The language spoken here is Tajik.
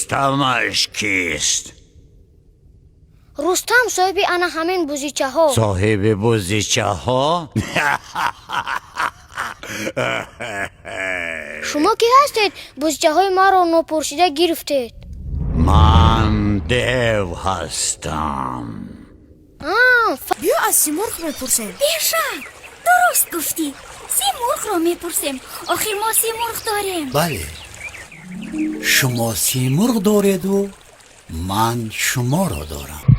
Рустамаш кист? Рустам соҳиби ана ҳамин бузичаҳо. Соҳиби бузичаҳо? Шумо кӣ ҳастед, бузичаҳои маро нопурсида гирифтед? Ман дев ҳастам. Биё, аз Симурғ мепурсем. Бешак, дуруст гуфтӣ, Симурғро мепурсем. Охир мо Симурғ дорем. Бале, шумо Симурғ дореду ман шуморо дорам.